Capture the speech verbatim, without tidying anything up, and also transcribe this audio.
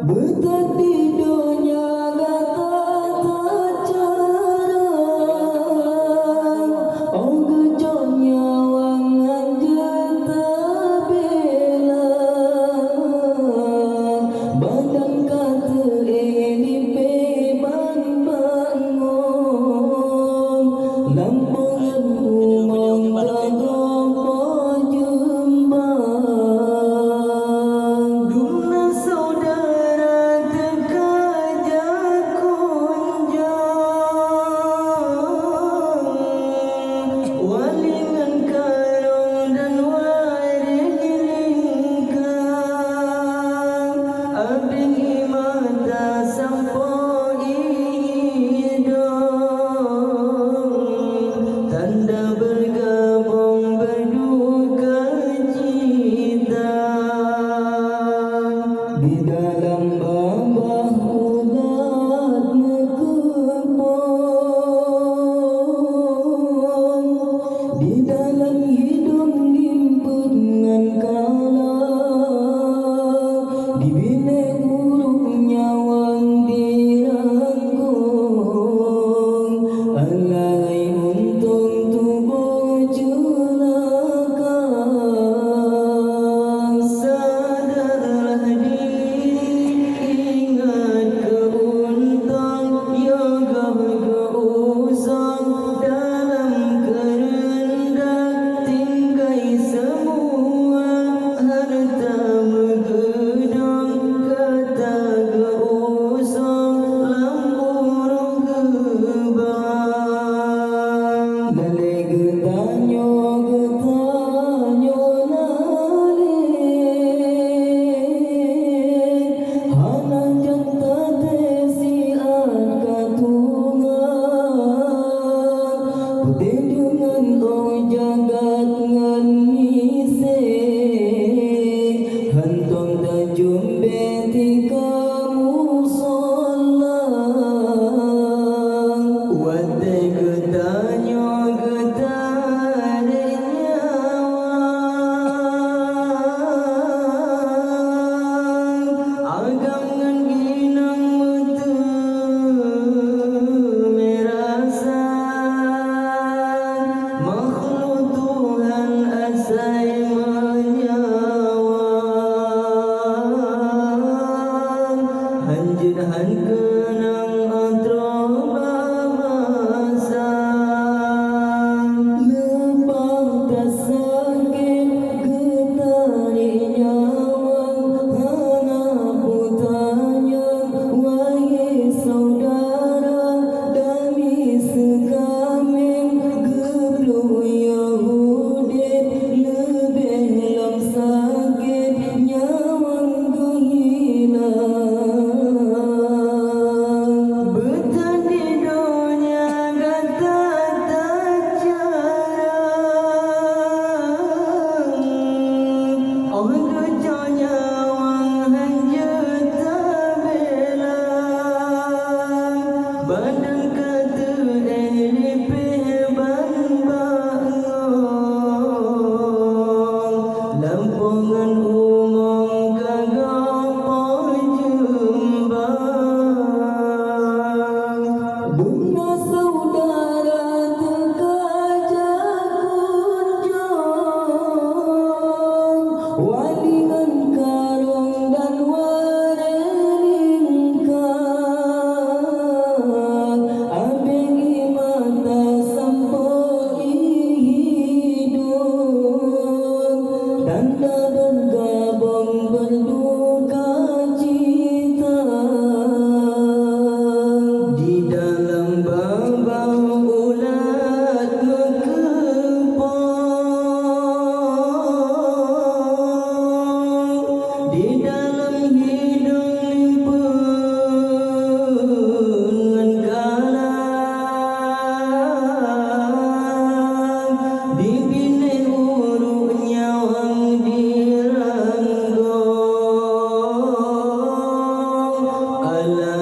Beuthat di donya gata tacarang, oh geucok nyawöng hanjeuet tabela, badan ka teuék lipéh ban bangon, lam pongen umong tagoe po jeumbang. Dumna syedara teuka jak kunjong, wali ngon karong dan waréh lingka, abéng ié mata sampoe ié hidong, tanda bergabung berduka cita. Di dalam babah ulat meukeupong, di dalam hidong limpet ngon kala, di binéh uruek nyawöng dirangkong, alai untông tuboh ceulaka. Sadarlah diri, ingat keu untông, yoh goh geu-usông dalam keureundak, tinggai seumua hareuta meugeudong, ka tageu-usông lam uroe geubang. Lalé geutanyoe, geutanyoe lalé, hana jan taté siat ka tuha. Putéh deungon ôk jagat ngon miseue, hantom tajumbée tika musola. Watée geutanyoe geutarek nyawa, agam ngon inong meuteumé rasa. Makhluk Tuhan asai meunyawa, hanjeuet han keunong atra bak masa. Leupah tasakét geutarek nyawa, hana peutanyong, wahé syedara, dami seukaméng geuplueng yoh udeb, leubeh lom sakét nyawöng geuhilang. Beuthat di donya gata tacarang, oh geucok nyawöng hanjeuet tabela, badan ka teuéh lipéh ban bangon, lam pongen umong ka goh po jeumbang. Dumna syedara teuka jak kunjong, wali ngon karong dan waréh lingka, abéng ié mata sampoe ié hidong, tanda bergabung berduka cita. Di dalam babah ulat meukeupông, di dalam hidông limpeueng ngon kalam, di binéh uruek nyawöng diranggong. Alam